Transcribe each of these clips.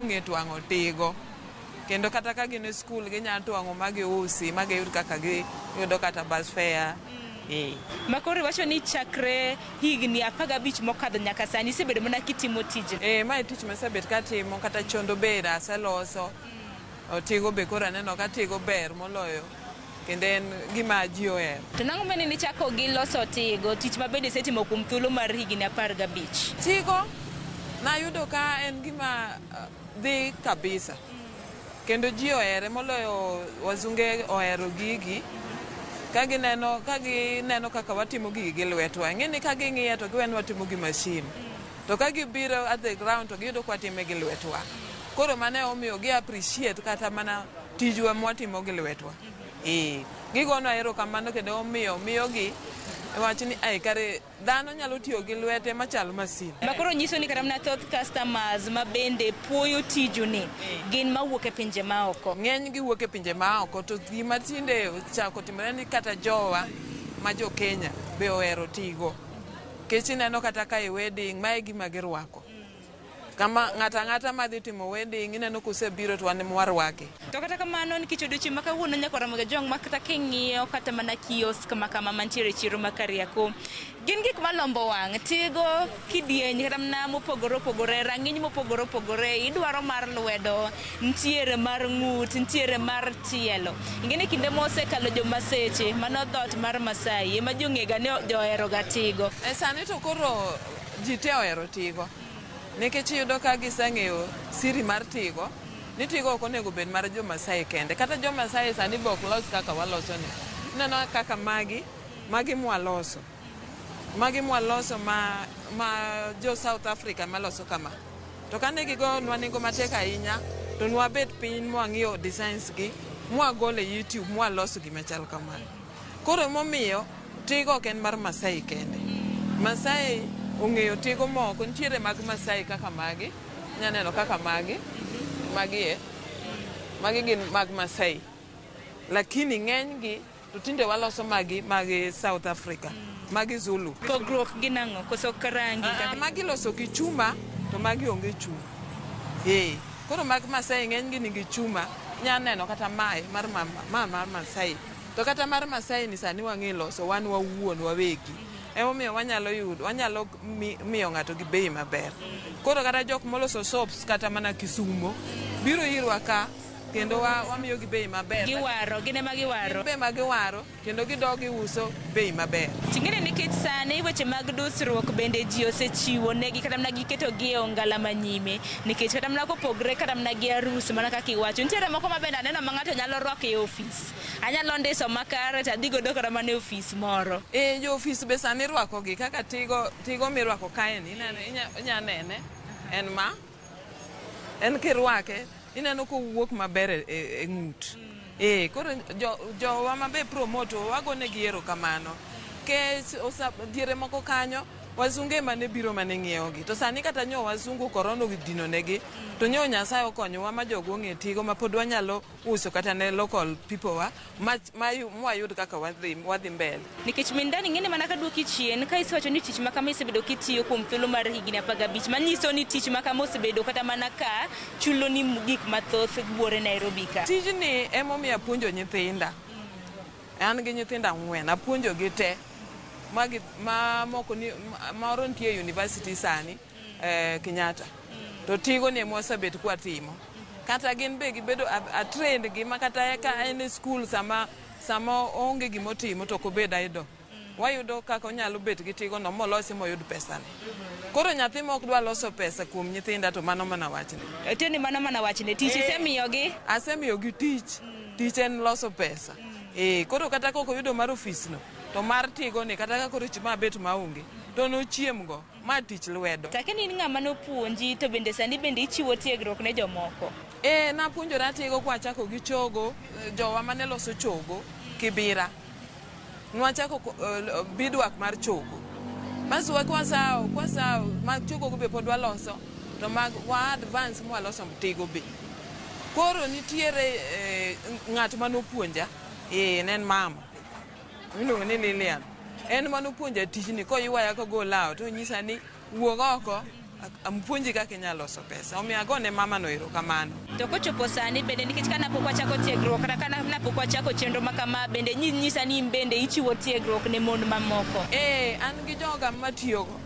Ong'e twang'o tigo. Kendo kata ka gin e skul ginyalo twang'o ma giusi ma giyud kaka giyudo kata bus fare. Ee. Ma koro iwacho ni chakre higni 15 mokadho nyaka sani isebedo mana kitimo tijni. Ee, mae tich masebet katimo kata chondo be aseloso. Tigo be koro aneno ka tigo ber moloyo kendo en gima ji ohero. To nang'o mane nichako gi loso tigo, tich ma bende isetimo kuom thuolo mar higni 15? Tigo nayudo ka en gima dhi kabisa kendo ji ohere moloyo wazunge ohero gigi ka gineno ka gineno kaka watimo gigi gi lwetwa. Ing'e ni ka ging'iye to giwe ni watimo gi machine. To ka gibiro at the ground to giyudo ka watime gi lwetwa. Koro mano emomiyo gi appreciate kata mana tijwa mwatimo gi lwetwa. Ee, gigonwa erokamano kendo omiyo miyogi wach ni ai kare dhano nyalo tiyo gi lwete machal masin. Ma koro nyiso ni kata mana thoth customers ma bende puoyo tiju ni gin mawuok e pinje maoko. Ng'eny gi wuok e pinje maoko to gima tinde ochako timore ni kata jowa ma jo Kenya be ohero tigo. Nikech ineno kata ka e wedding mae e gima girwako. Kama ng'ato ang'ata madhi timo wedding ineno kosebiro to wan ema warwake. To kata kamano nikech odiochieng' ma kawuono nyaka Ramogi Ajwang' ma kata king'iyo kata mana kiosk ma kama mantiere e chiro ma Kariakoo gin gik malombo wang'. Tigo kidieny kata mana mopogore opogore, rang'iny mopogore opogore, idwaro mar lwedo, nitiere mar ng'ut, nitiere mar tielo. Ing'e ni kinde mosekalo jo Maseche, mano dhoot mar Masai ema ji ong'ega ni johero ga tigo. E sani to koro ji te ohero tigo. Nikech iyudo ka giseng'eyo siri mar tigo, ni tigo ok onego bed mar jo Masai kende. Kata jo Masai sani be ok los kaka waloso ni. Ineno kaka magi, magi mwaloso. Magi mwaloso ma, ma jo South Africa maloso kama. To kane gigonwa nengo matek ahinya, to nwabet piny mwang'iyo designs gi, mwagolo e YouTube, mwaloso gima chal kamano. Koro emomiyo tigo ok en mar Masai kende. Masai ong'eyo tigo moko, nitiere mag Masai kaka magi, inya neno kaka magi, magi e, magi gin mag Masai. Lakini ng'eny gi to tinde waloso magi mag South Africa, magi Zulu. Pogruok gi nang'o? Koso rangi kaka Magi iloso gi chuma to magi onge chuma. Ee, koro mag Masai ng'eny gi nigi chuma. Inya neno kata mae mar ma mar Masai. To kata mar Masai ni sani wang'e loso wan wawuon wawegi. Emomiyo wanyalo yudo, wanyalo miyo ng'ato gi bei maber. Koro kata jok moloso soaps kata mana Kisumo biro irwa ka kendo wamiyo gi bei maber. Giwaro, gin ema giwaro. Gin be ema giwaro kendo gidok giuso bei maber. Ting'eni nikech sani weche mag dusruok bende ji osechiwo negi kata mana giketo gi e ongala manyime nikech kata mana kopogre kata mana gi arus mana kaka iwacho nitiere moko ma bende aneno ma ng'ato nyalo rwako e ofis. Anyalo ndiso makare to adhi godo kata mana e ofis moro. Ee, jo ofis be sani irwako gi kaka tigo, tigo mirwako kaeni ineno, inya nene en ma en kirwake ineno kowuok maber e ng'ut. Ee, koro jowa ma be promote wagonegi erokamano. Kech diere moko kanyo wazunge ema ne biro mane ng'iewogi. To sani kata nyo wazungu korona odino negi, to nyo Nyasaye okonyowa ma jogo ong'e tigo ma pod wanyalo uso kata ne local people wa mwayud kaka wadhi mbele. Nikech min dani ing'eni mana kaduoki chien ka isewacho ni tich ma kama isebedo kitiyo kuom thuolo mar higni 15 manyiso ni tich ma kama osebedo kata mana ka chuloni gik mathoth buore Nairobi ka. Tijni emomiyo apuonjo nyithinda. An gi nyithindo 4, apuonjogi te. Ma moko ni, moro nitie e university sani, Kenyatta. To tigo ni ema wasebet kwatimo. Kata gin be gibedo a trained gi ma kata ka en e school sama oonge gimotimo to ok obed idle. Wayudo kaka onyalo bet gi tigo no molosi moyud pesane. Koro nyathi ma ok dwa loso pesa kuom nyithinda to mano mana wachne. Tiende mano mana wachne. Tich isemiyogi? Asemiyogi tich. Tich en loso pesa. Koro kata kok oyudo mar ofis no, to mar tigo ni kata ka koro ma bet maonge, to nochiem go. Ma tich lwedo. Take ni in ng'ama nopuonji to bende sani bende ichiwo tiegruok ne jomoko. Ee, napuonjora tigo kwachako gi chogo, jowa mane loso chogo Kibira. Nwachako beadwork mar chogo. Bas kwasawo mag chogo go be pod waloso to mag wa advance mwaloso tigo be. Koro nitiere ng'at manopuonja, ne en mama. Iluongo ni Lilian. En manopuonja tijni koywaya kogola ot onyisa ni wuog oko. Apuonji kaka inyalo loso pesa. Omiyo agone mama no erokamano. To kochopo sani bende nikech kana pok wachako tiegruok kata kana pok wachako chenro ma kama bende nyisa ni in bende ichiwo tiegruok ne mon mamoko. Eh, an gi joga matiyogo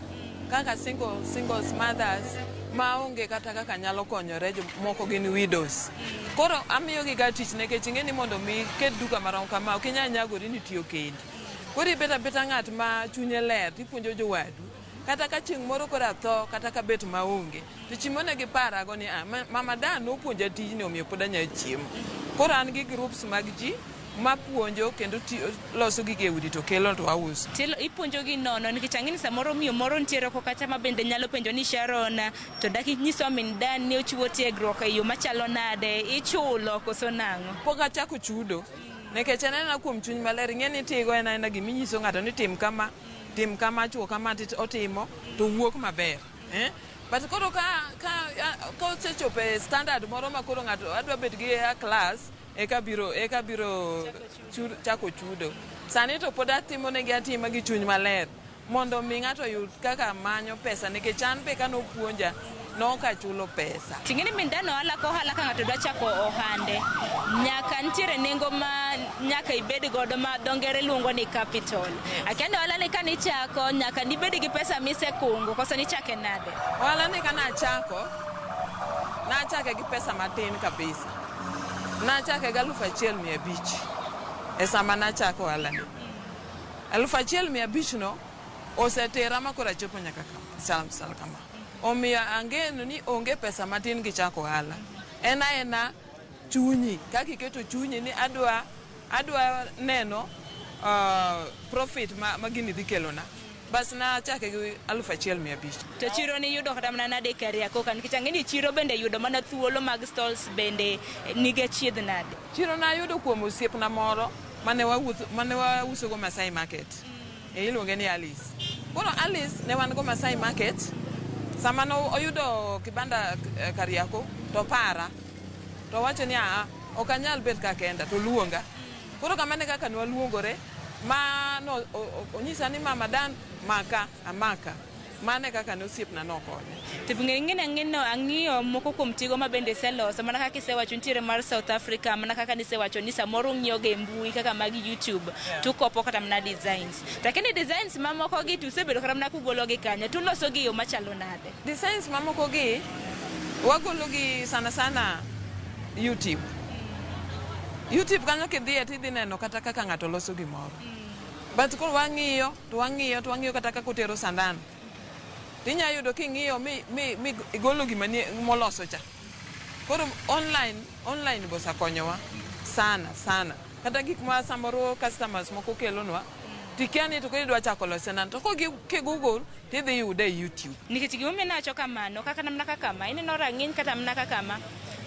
kaka singles mothers maonge kata kaka nyalo konyore, moko gin widows. Koro amiyogi ga tich nikech ing'e ni mondo mi iket duka marom kama ok inyal nyagori ni itiyo kendi. Koro ibet abeta ng'at ma chunye ler tipuonjo jowadu. Kata ka chieng' moro koro atho kata ka bet maonge to chieng' moro ne giparago ni ah, mama Dan nopuonja tijni omiyo pod anyalo chiemo. Koro an gi groups mag ji mapuonjo kendo loso gige udi to kelo to auso. Ipuonjogi nono nikech ang'e ni samoro miyo moro nitiere oko kacha ma bende nyalo penjo ni Sharon to dak inyiso min Dan ni ochiwo tiegruok e yo machalo nade, ichulo koso nang'o? Pok achako chudo nikech en aena kuom chuny maler. Ing'e ni tigo en aena giminyiso ng'ato ni tim kama, tim kama, chuo kama otimo to wuok maber. Eh? But koro ka osechopo e standard moro ma koro ng'ato adwa bet gi a class eka biro chako chudo. Sani to pod atimo negi atima gi chuny maler mondo mi ng'ato oyud kaka manyo pesa nikech an be kanopuonja nok achulo pesa. Ting'e ni min Dan ohala ka ohala ka ng'ato dwa chako ohande nyaka nitiere nengo ma nyaka ibed godo ma dho ngere luongo ni capital. Akia ni ohala ni kanichako nyaka nibed gi pesa misekungo koso nichake nade? Ohala ni kanachako, nachake gi pesa matin kabisa. Nachake gi 1,500 e sama nachako ohala ni. 1,500 no osetera ma koro achopo nyaka sal kama. Omiyo angeno ni onge pesa matin gi chako ohala. En aena chunyi, kaka iketo chunyi ni adwa neno profit ma gini dhi kelona. Bas nachake gi 1,500. To chiro ni yudo kata mana nade Kariakoo ka nikech ang'e ni chiro bende yudo mana thuolo mag stalls bende nigi achiedh nade? Chiro nayudo kuom osiepna moro mane wausogo Masai Market. Iluonge ni Alice. Koro Alice ne wan go Masai Market. Sama no oyudo kibanda Kariakoo to para. To wacho ni aa, ok anyal bet ka kenda to luonga. Koro kamano e kaka ne waluongore ma no onyisa ni mama Dan maka amaka. Mano e kaka ne osiepna nokonya. To ng'e ang'iyo moko kuom tigo ma bende iseloso mana kaka isewacho nitiere mar South Africa mana kaka nisewacho ni samoro ung'iyo ga e mbui kaka mag YouTube tukopo kata mana designs. Lakini designs mamoko gi to usebedo kata mana kugolo gi kanye tuloso gi e yo machalo nade? Designs mamoko gi wagolo gi sana sana YouTube. YouTube kanyo kidhiye tidhi neno kata kaka ng'ato loso gimoro. But koro wang'iyo to wang'iyo to wang'iyo kata kaka otero sandan. Tinya yudo king'iyo mi igolo gima ni moloso cha. Koro online be osekonyowa sana sana. Kata gik ma samoro customers moko kelonwa tikia ni to koro idwa chako lose nade to ki Google tidhi yude e YouTube. Nikech gimomiyo nawacho kamano kaka mana kaka ma ineno rang'iny kata mana kaka ma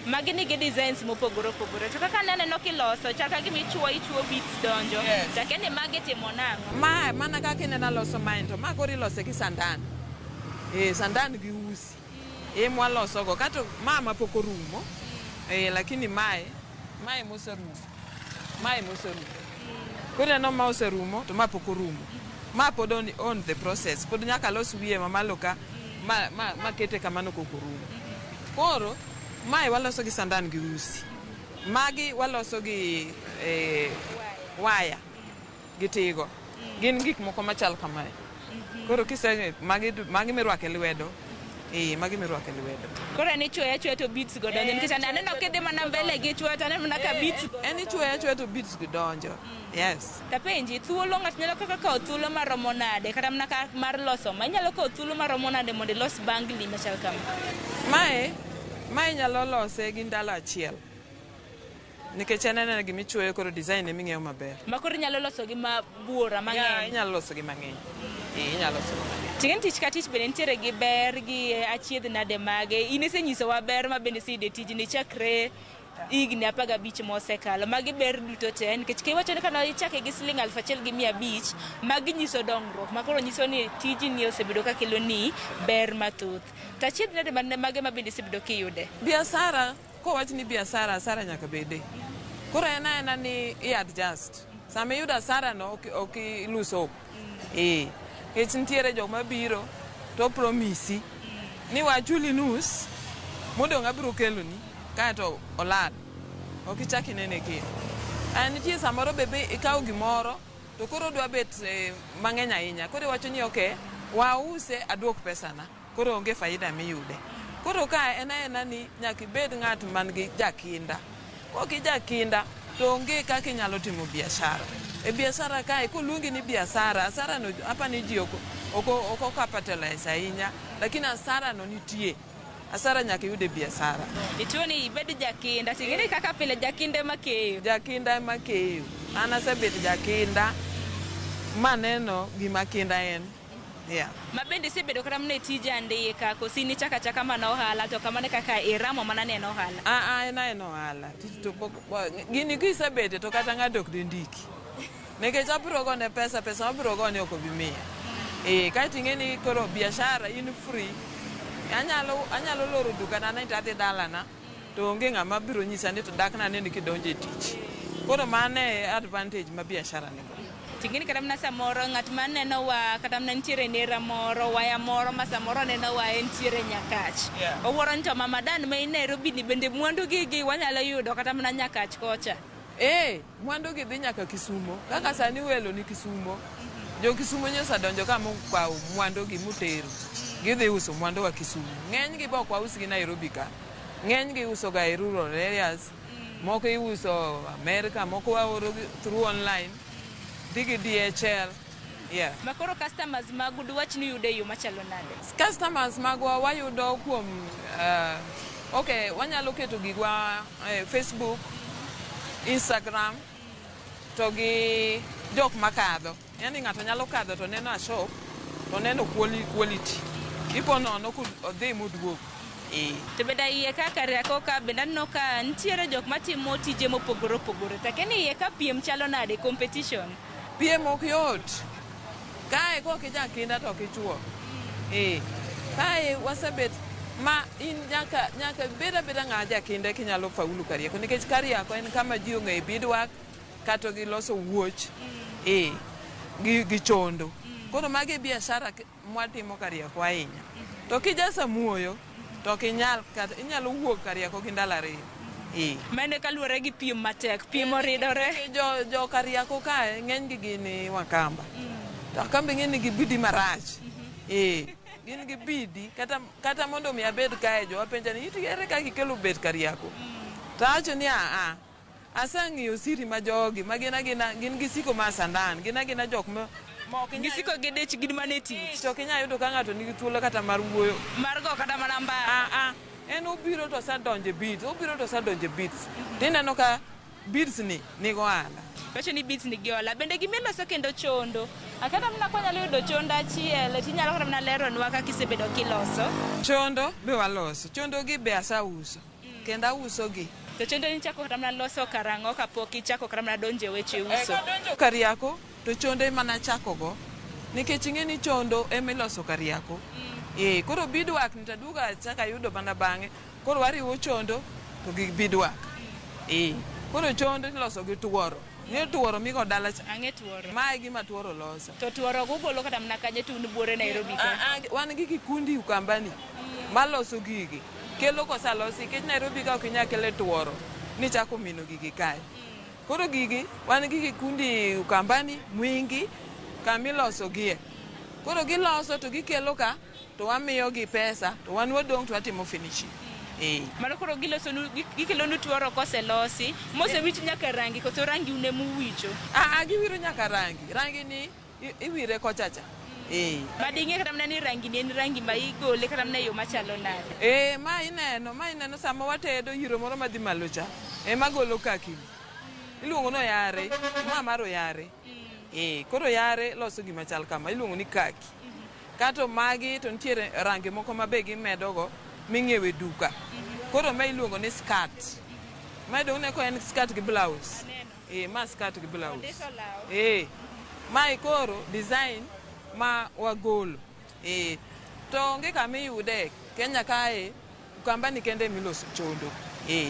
magi nigi designs mopogore opogore to kaka naneno kiloso chal ka gima ichuo beads donjo. Yes. To akia ni magi timo nang'o? Ma mana kaka ineno aloso mae to ma koro ilose gi sandan. Sandan gi usi. Mwalosogo kato ma mapok orumo. Lakini mae moserumo. Mae moserumo. Koro ineno ma oserumo to ma pok orumo. Ma pod on the process. Pod nyaka los wiye mamalo ka ma kete kamano kok orumo. Koro mae waloso gi sandan gi usi. Magi waloso gi waya gi tigo. Gin gik moko machal kamae. Koro kise magi mirwako e lwedo. Magi mirwako e lwedo. Koro en ichuoyo achuoya to beads go donjo nikech aneno kidhi mana mbele gi chuoyo to aneno mana ka beads go. En ichuoyo achuoya to beads go donjo. Yes. Tapenji thuolo ng'ato nyalo kaka kawo thuolo maromo nade kata mana ka mar loso ma inyalo kawo thuolo maromo nade mondo ilos bangli machal kama? Mae nyalo lose gi ndalo achiel. Nikech en anena gima ichuoyo koro design ema ing'eyo maber. Ma koro inyalo loso gi ma buora mang'eny. Inyalo loso gi mang'eny. Inyalo loso gi mang'eny. Ting'e tich ka tich bende nitiere gi ber gi achiedh nade mage. In isenyisowa ber ma bende iseyudo e tijni chakre higni 15 mosekalo. Magi ber duto te nikech kiwacho ni kane ichake gi siling 1,500 magi nyiso dongruok ma koro nyiso ni tijni osebedo ka kelo ni ber mathoth. To achiedh nade mage ma bende isebedo kiyude? Biasara, kowach ni biasara, hasara nyaka bede. Koro en aena ni i adjust. Sama iyudo hasara no ok ilose hope. Nikech nitiere jok mabiro to promisi Ni wachuli nus, modong' abiro keloni, kaeto olal. Ok ichak inene kendo. Aya nitie samoro be ikawo gimoro, to koro odwa bet mang'eny ahinya. Koro iwacho ni okay, wause aduok pesana. Koro onge faida miyude. Koro ka en aena ni nyaka ibed ng'at man gi jakinda. Kok ijakinda, to onge kaka inyalo timo biashara. E biashara kae, koluongi ni biashara, hasara no apa ni ji ok capitalize ahinya, lakini hasara no nitie. Hasara nyaka iyud e biashara. Ituo ni ibed jakinda, ting'eni kaka pile jakinda ema keyo. Jakinda ema keyo. An asebet jakinda maneno gima kinda en. Yeah. Ma bende isebedo kata mana e tij andika, koso in ichako achaka mana ohala, to kamano e kaka iramo mana ni en ohala? A en aena ohala. Tich to pok, gini kisebete to kata ng'ato ok dindiki. Nikech abiro gone pesa, pesa mabiro gone ok obi miya. Kaeto ing'e ni koro biashara in free. Anyalo loro dukana ni to adhi dalana, to onge ng'ama biro nyisa ni to dak nane ni kidonjo e tich. Koro mano e advantage ma biashara nigo. Ting'eni kata mana samoro ng'at ma nenowa kata mana nitiere nera moro, waya moro ma samoro nenowa entiere Nyakach. Owuoro ni to Mama Dan ma in Nairobi ni bende mwandu gi gi wanyalo yudo kata mana Nyakach kocha. Mwandu gi dhi nyaka Kisumo. Kaka sani welo ni Kisumo. Jo Kisumo nyocha donjo ka mokawo mwandu gi motero. Gidhi uso mwandu wa Kisumo. Ng'eny gi be ok waus gi Nairobi ka. Ng'eny gi uso ga e rural areas. Moko iuso America, moko waoro through online. Dhi gi DHL. Yeah. Ma koro customers magu dwach ni yude e yo machalo nade? Customers magwa wayudo kuom okay, wanyalo keto gigwa Facebook, Instagram, to gi jok makadho. Yani ng'ato nyalo kadho to neno a shop, to neno quality. Ipo nono odhi moduogo. To bende iye ka Kariakoo ka bende aneno ka nitiere jok matimo tije mopogore opogore. To akia ni iye ka piem chalo nade, competition? Piem ok yot. Kae kok ijakinda to ok ichuo. Kae wasebet ma in nyaka bed abeda ng'a jakinda kinyalo faulu Kariakoo. Nikech Kariakoo en kama ji ong'eyo beadwork, kata gi loso wuoch, gi chondo. Koro magi e biashara mwatimo Kariakoo ahinya. To kijasamuoyo, to ok inyal kata inyalo wuok Kariakoo gi ndalo ariyo. Mano kaluwore gi piem matek, piem oridore. Jo Kariakoo kae ng'eny gi gin Wakamba. To Wakamba ing'e ni gi bidi marach. Gin gi bidi kata mondo mi abed kae jo wapenja ni iti ere kaka ikelo bet Kariakoo. To awacho ni a aseng'iyo siri ma jogi ma gin agina gin gisiko ma sandan, gin agina jok ma ok inyal Gisiko gi dich gin mana e tich. To ok inyal yudo ka ng'ato nigi thuolo kata mar wuoyo. Mar go kata mana mbaka. En obiro to osedonjo e beads, obiro to osedonjo e beads. Tineno ka beads ni nigo ohala. Wacho ni beads nigi ohala. Bende gimiloso kendo chondo. Akata mana kwanyalo yudo chondo achiel, tinyalo kata mana leronwa kaka isebedo kiloso. Chondo be waloso. Chondo gi be asauso. Kendo auso gi. To chondo ni ichako kata mana loso karang'o kapok ichako kata mana donjo e weche uso? Kadonjo Kariakoo to chondo ema nachako go. Nikech ing'e ni chondo ema iloso Kariakoo. Koro beadwork ni taduogo achako ayudo mana bang'e. Koro wariwo chondo to gi beadwork. Koro chondo iloso gi tuoro. Ng'e tuoro migo dala cha. Ang'e tuoro. Mae gima tuoro loso. To tuoro gugolo kata mana kanye to un buore Nairobi ka? Wan gi kikundi Ukambani maloso gigi. Kelo kosalosi nikech Nairobi ka ok inyal kele tuoro ni chako mino gigi kae. Koro gigi wan gi kikundi Ukambani, Mwingi kamiloso gie. Koro giloso to gikelo ka to wamiyo gi pesa to wan wadong' to watimo finishing. Mano koro gilosonu gikelonu tuoro koselosi mosewich nyaka rangi koso rangi un emuwicho? Giwiro nyaka rangi. Rangi ni iwire kocha cha. Ma ding'e kata mana ni rangi ni en rangi ma igole kata mana e yo machalo nade? Ma ineno sama watedo yiro moro madhi malo cha ema golo kaki ni. Iluongo ni oyare, ma mar oyare. Koro oyare loso gima chal kama, iluongo ni kaki. Kato magi to nitiere rangi moko ma be gimedogo ming'iewe duka. Koro ma iluongo ni skirt. Ma dong' ne ko en skirt gi blouse. Ma skirt gi blouse. Mae koro design ma wagolo. To onge kama iyude Kenya kae, Ukambani kende emiloso chondo.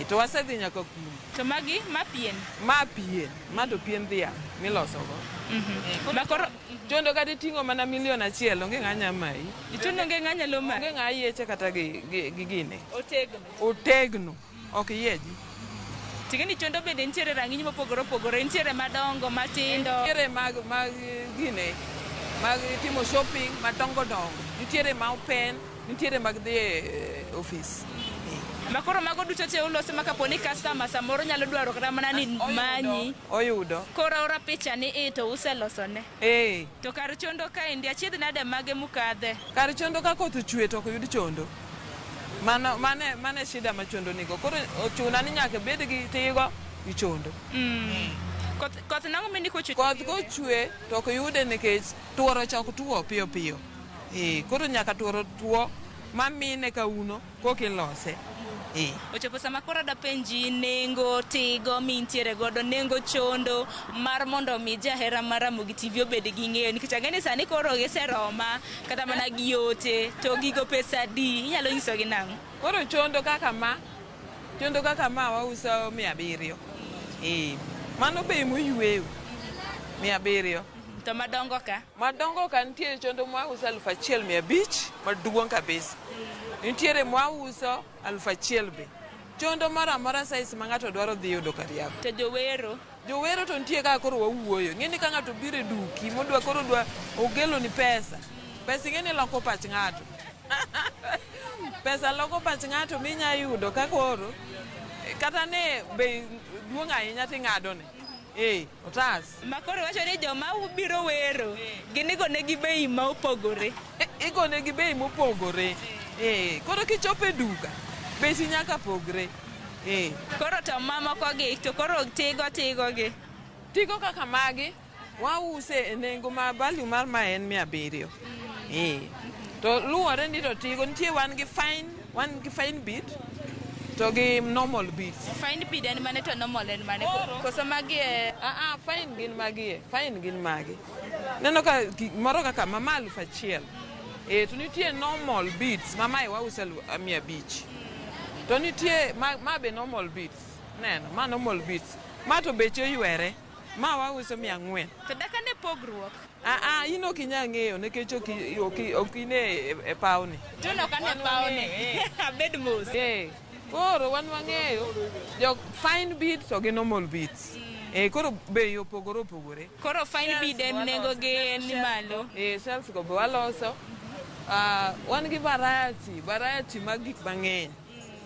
To wasedhi nyaka kuno. To magi ma pien? Ma pien, ma to pien dhiang' miloso go. Ma koro Chondo kata iting'o mana milion achiel, onge ng'a nya mayi. Chondo onge ng'a nyalo mayi. Onge ng'a yieche kata gi gine. Otegno. Otegno. Ok yieji. Ting'eni chondo bende nitiere rang'iny mopogore opogore, nitiere madongo, matindo. Nitiere mag gine, mag timo shopping madongo dongo. Nitiere ma open, nitiere mag dhi e ofis. Ma koro mago duto te uloso ma kapo ni customer samoro nyalo dwaro kata mana ni manyi. Oyudo. Koro ora picha ni i to uselosone. Eh. To kar chondo kaendi achiedh nade mage mukadhe? Kar chondo ka koth ochwe to ok yud chondo. Mano mane shida ma chondo nigo. Koro ochuna ni nyaka bed gi tigo gi chondo. Koth nang'o mini kochwe? Koth kochwe to ok yude nikech tuoro cha ok tuo piyo piyo. Koro nyaka tuoro tuo ma mine kauno koka ilose. Ochopo sama koro adwa penji nengo tigo mintiere godo, nengo chondo mar mondo mi jahera mar Ramogi TV obed gi ng'eyo, nikech ang'e ni sani koro giseroma kata mana gi ote, to gigo pesa adi, inyalo nyisogi nang'o? Koro chondo kaka ma wauso 700. Mano bei moyweyo 700. To madongo ka? Madongo ka nitie chondo mwauso 1500 maduong' kabisa. Nitiere mwauso 1000 be. Chondo moro amora size ma ng'ato dwaro dhi yudo Kariakoo. To jowero? Jowero to nitie kaka koro wawuoyo. Ing'e ni ka ng'ato biro e duki modwa koro dwa ogelo ni pesa. Pesa ing'e ni loko pach ng'ato. Pesa loko pach ng'ato minya yudo ka koro kata ne be duong' ahinya ting'ado ne. Otas. Ma koro wacho ni joma biro wero gin igonegi bei ma opogore. Igonegi bei mopogore. Koro kichopo e duka bechi nyaka pogre. Koro to mamoko gi to koro tigo gi. Tigo kaka magi wause e nengo ma value mar ma en 700. To luwore ni to tigo nitie wan gi fine bead to gi normal beads. Fine bead en mane to normal en mane? Koso magi e fine gin magi e. Fine gin magi. Neno ka moro kaka ma 1000. To nitie normal beads ma mae wauso 500. To nitie ma be normal beads. Neno, ma normal beads. Ma to beche oywere. Ma wauso 400. To daka ne pogruok? In ok inyal ng'eyo nikech ok ine e pawni. To ok ane pawni. Abed mos. Koro wan wang'eyo jok fine beads to gi normal beads. Koro bei opogore opogore. Koro fine bead en nengo gi en ni malo. Shelves go be waloso. Wan gi variety mag gik mang'eny.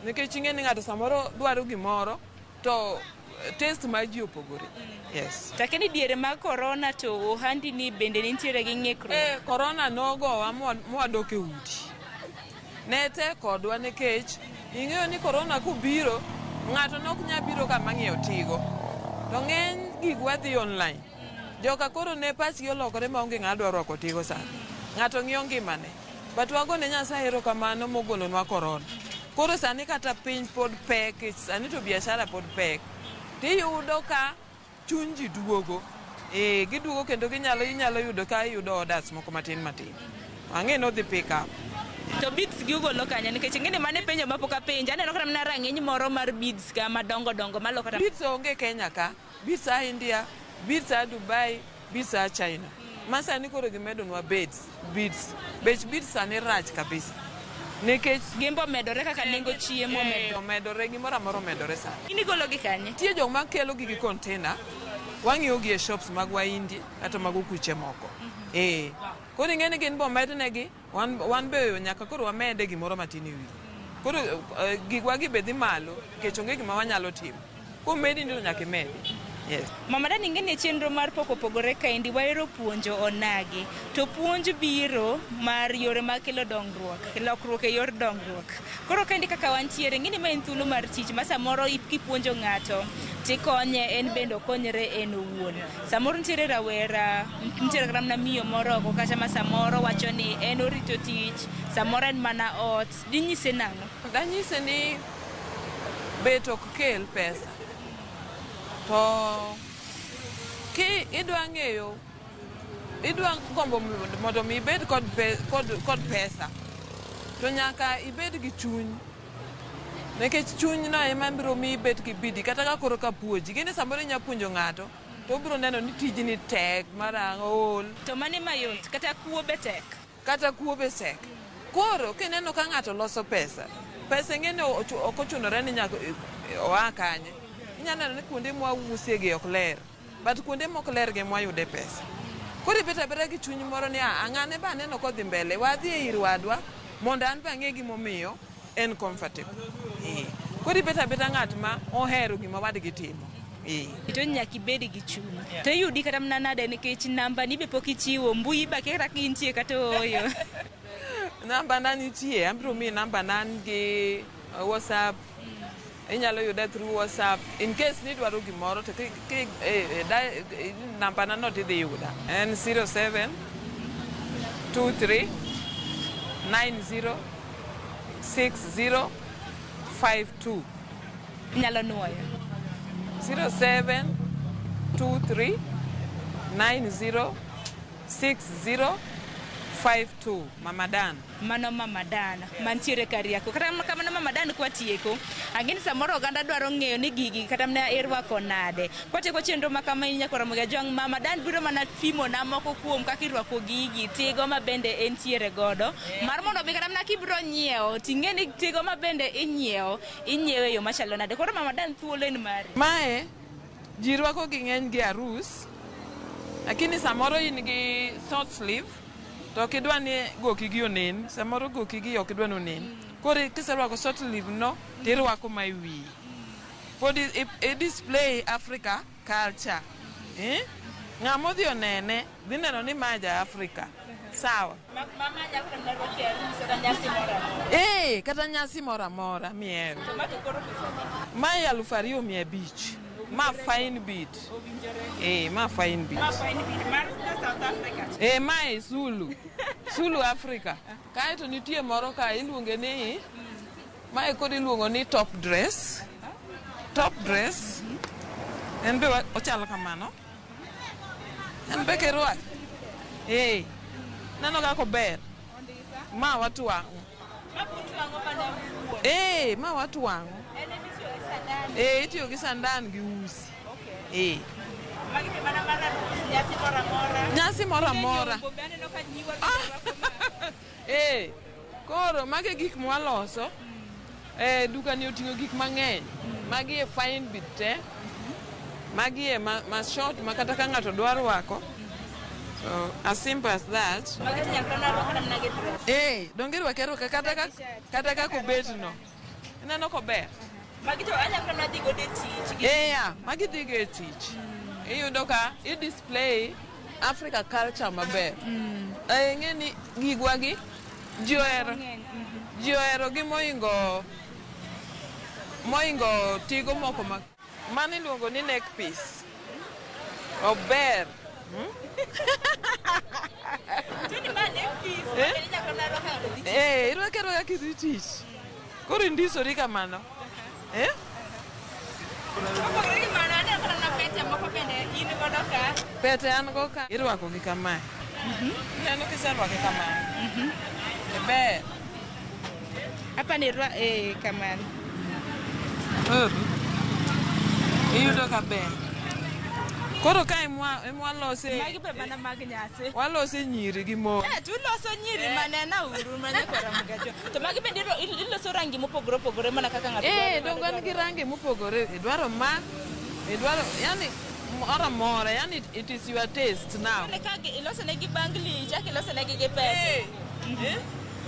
Nikech ing'e ni ng'ato samoro dwaro gimoro to taste mar ji opogore. Yes. Takeni diere mag corona to ohandi ni bende nitiere gi ng'ikruok. Corona nogowa mwadok e udi. Ne tek kodwa nikech ing'eyo ni corona kobiro ng'ato nok nyal biro kama ng'iewo tigo. To ng'eny gigwa dhi online. Joka koro ne pachgi olokore maonge ng'a dwa rwako tigo sani. Ng'ato ng'iyo ngimane. But wagone Nyasaye erokamano mogolonwa corona. Koro sani kata piny pod pek, sani to biashara pod pek. Tiyudo ka chuny ji duogo. Giduogo kendo inyalo yudo ka iyudo orders moko matin matin. Ang'e no dhi pick up. To beads gi ugolo kanye? Nikech ing'e ni mane penjo mapok apenjo. Aneno kata mana rang'iny moro mar beads ka madongo dongo malo kata. Beads onge Kenya ka. Beads a India, beads a Dubai, beads a China. Ma sani koro gimedonwa beads. Bech beads sani rach kabisa. Nikech gimbo medore kaka nengo chiemo omedore, gimoro amora omedore sani. In igolo gi kanye? Nitie jok ma kelo gi gi container, wang'iewo gi e shops mag Wahindi kata mag okuche moko. Koro ing'e ni gin bo omednegi, wan be nyaka koro wamede gimoro matin e wiye. Koro gigwa gi be dhi malo nikech onge gima wanyalo timo. Komedi to nyaka imedi. Yes. Mama Dani, ing'e ni chenro mar pok opogore kaendi wahero puonjo onagi. To puonj biro mar yore mag kelo dongruok, lokruok e yor dongruok. Koro kaendi kaka wantiere, ing'e ni ma en thuolo mar tich ma samoro kipuonjo ng'ato tikonye en bende okonyre en owuon. Samoro nitiere rawera, nitiere kata mana miyo moro oko kacha ma samoro wacho ni en orito tich, samoro en mana ot. Dinyise nang'o? Danyise ni bet ok kel pesa. To ki idwa ng'eyo, idwa gombo mondo mi ibed kod pesa, to nyaka ibed gi chuny. Nikech chuny no ema biro miyi ibed gi bidii kata ka koro ka puonji. Gini samoro inya puonjo ng'ato to obiro neno ni tijni tek marang' ool. To mane mayot kata kuo be tek. Kata kuo be tek. Koro kineno ka ng'ato loso pesa, pesa ing'e ni ok ochunore ni nyaka oa kanye. Inya neno ni kuonde mwause gi ok ler, but kuonde mok ler gi mwayude pesa. Koro ibet abeta gi chuny moro ni ah, ng'ane be aneno kodhi mbele, wadhi e ir wadwa mondo an be ang'e gimomiyo en comfortable. Eh. Koro ibet abeta ng'at ma ohero gima wadgi timo. Eh. To nyaka ibed gi chuny. To iyudi kata mana nade nikech namba ni be pok ichiwo, mbui be akia kata ka intie kata ooyo. Namba na nitie, abiro miyi namba na an gi WhatsApp. Inyalo yuda through WhatsApp. In case ni idwaro gimoro to ki, ki, eh, da, eh, namba na no tidhi yuda. En 07 23 90 60 52. Inyalo nuoyo. 07 23 90 60 52. Mama Dan. Mano Mama Dan mantiere Kariako. Kata kamano Mama Dan kwatieko, ang'e ni samoro oganda dwaro ng'eyo ni gigi kata mana irwako nade. Kwatieko chenro ma kama in nyakora Ramogi Ajwang', Mama Dan biro mana pimo na moko kuom kaka irwako gigi, tigo ma bende entiere godo. Mar mondo mi kata mana kibiro nyiewo, ting'e ni tigo ma bende inyiewo, inyiewo e yo machalo nade. Koro Mama Dan thuolo en mari. Mae ji rwako gi ng'eny gi arus, lakini samoro in gi short sleeve to ok idwa ni goki gi onen, samoro goki gi ok idwa ni onen. Koro kiserwako short sleeve no tirwako ma e wiyi. Pod i display Africa culture. Eh? Ng'ama odhi onene dhi neno ni ma ja Africa. Sawa. Mama nyalo kata mana rwako e arus kata nyasi moro amora. Eh, kata nyasi moro amora mihero. To ma to koro pesa adi? Mae 2500. Ma fine bead. Eh, ma fine bead. Ma fine bead mar South Africa. Eh, mae Zulu. Zulu Africa. Kaeto nitie moro ka iluonge ni mae koro iluongo ni top dress. Top dress. En be ochalo kamano. En be kirwako. Eh. Neno kaka ober. Ma watwang'o. Ma butwang'o mana wuon. Eh, ma watwang'o. En ema itiyo gi sandan. Eh, itiyo gi sandan gi usi. Okay. Eh. Magi be mana mar arus, nyasi moro amora. Nyasi moro amora. Nyombo be aneno ka nyiwa bende rwako ma. Eh, koro magi e gik mwaloso. Eh, duka ni oting'o gik mang'eny. Magi e fine bead te. Magi e ma short ma kata ka ng'ato dwa rwako. So, as simple as that. Magi to nyaka mana rwak kata mana gi dress. Eh, donge irwake arwaka kata kaka obet no. Ineno kober? Magi to anyalo kata mana dhi godo e tich. Eh, ya, magi dhigo e tich. Iyudo ka i display Africa culture maber. Eh, ing'e ni gigwa gi ji ohero. Ji ohero gi mohingo tigo moko ma mano iluongo ni neck piece. Ober. Toni ma neck piece. Eh? Ma nyaka mana rwak ng'ato dhi tich. Eh, irwake arwaka kidhi tich. Koro indisori kamano. Eh? Kopogore gi mano, aneno kata mana pete moko bende in godo ka. Pete an go ka irwako gi kamae. Ineno kiserwake kamae. Ber. Apa ni irwa eh kamano. Oro. Iyudo ka ber. Koro ka emwa lose Magi be mana mag nyasi. walose nyiri gi mon. Eh, to uloso nyiri manena uru mana nyakora Ramogi Ajwang'. To magi bende iloso rangi mopogore opogore mana kaka ng'ato Eh, dwaro. donge an gi rangi mopogore. Idwaro ma, idwaro, yani moro amora, yani it is your taste now. Ka iloso negi bangli, ichak iloso negi gi pete. Eh?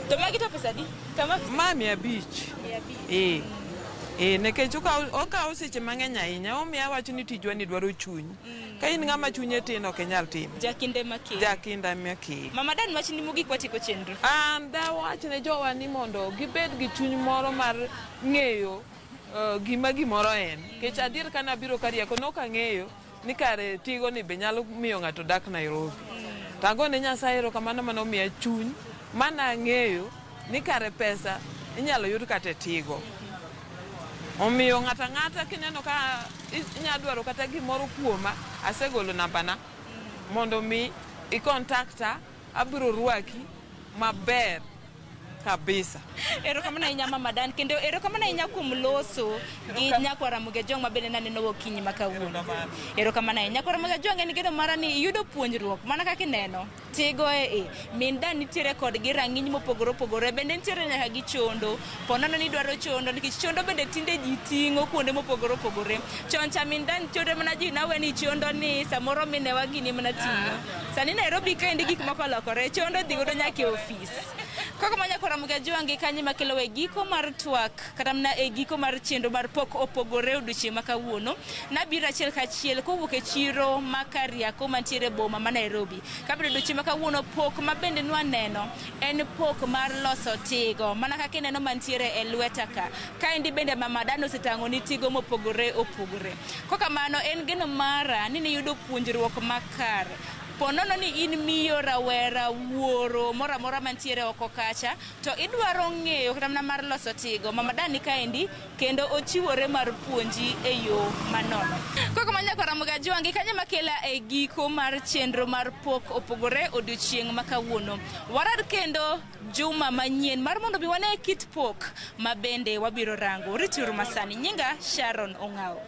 To magi to pesa adi? Kama Ma 500. 500. Eh. Eh, nikech okawo seche mang'eny ahinya, omiyo awacho ni tijwa ni dwaro chuny. Ka in ng'ama chunye tin ok inyal timo. Jakinde makin. Jakinda makin. Mama Dan wachni mogik watieko chenro. An dawach ne jowa ni mondo gibed gi chuny moro mar ng'eyo gima gimoro en. Nikech adier kane abiro Kariako nok ang'eyo ni kare tigo ni be nyalo miyo ng'ato dak Nairobi. To agone Nyasaye erokamano mane omiya chuny mane ang'eyo ni kare pesa inyalo yud kata e tigo. Omiyo ng'ato ang'ata kineno ka inya dwaro kata gimoro kuoma, asegolo nambana mondo mi i contacta, abiro rwaki maber. Kabisa. Erokamano ahinya, Mama Dan, kendo erokamano ahinya kuom loso gi nyakwara Ramogi Ajwang' ma bende naneno gokinyi ma kawuono. Erokamano. Erokamano ahinya. Nyakwara Ramogi Ajwang' en geno mara ni iyudo puonjruok mana kaka ineno. Tigo e min Dan nitiere kod gi rang'iny mopogore opogore, bende nitiere nyaka gi chondo. Po nono ni idwaro chondo, nikech chondo bende tinde ji ting'o kuonde mopogore opogore. Chon cha min Dan chondo mana ji nawe ni chondo ni samoro minewa gini mana ting'o. Sani Nairobi kaendi gik moko olokore, chondo dhi godo nyaka e ofis. Kaka ma nyakwara Ramogi Ajwang' gi kanyo makelo e giko mar twak kata mana e giko mar chenro mar Pok Opogore odiochieng' ma kawuono. Nabiro achiel kachiel kowuok e chiro ma Kariakoo mantiere e boma ma Nairobi. Kabedo odiochieng' ma kawuono, pok ma bende nwaneno en pok mar loso tigo mana kaka ineno mantiere e lweta ka. Kaendi bende Mama Dan osetang'o ni tigo mopogore opogore. Kokamano en geno mara ni niyudo puonjruok makare. Po nono ni in miyo, rawera, wuoro moro amora mantiere oko kacha to idwaro ng'eyo kata mana mar loso tigo, Mama Dan ni kaendi kendo ochiwore mar puonji e yo manono. Koko ma nyakwara Ramogi Ajwang' gi kanyo makela e giko mar chenro mar Pok Opogore odiochieng' ma kawuono. Warar kendo juma manyien mar mondo mi wane kit pok ma bende wabiro rango. Rituru masani. Nyinga Sharon Ong'awo.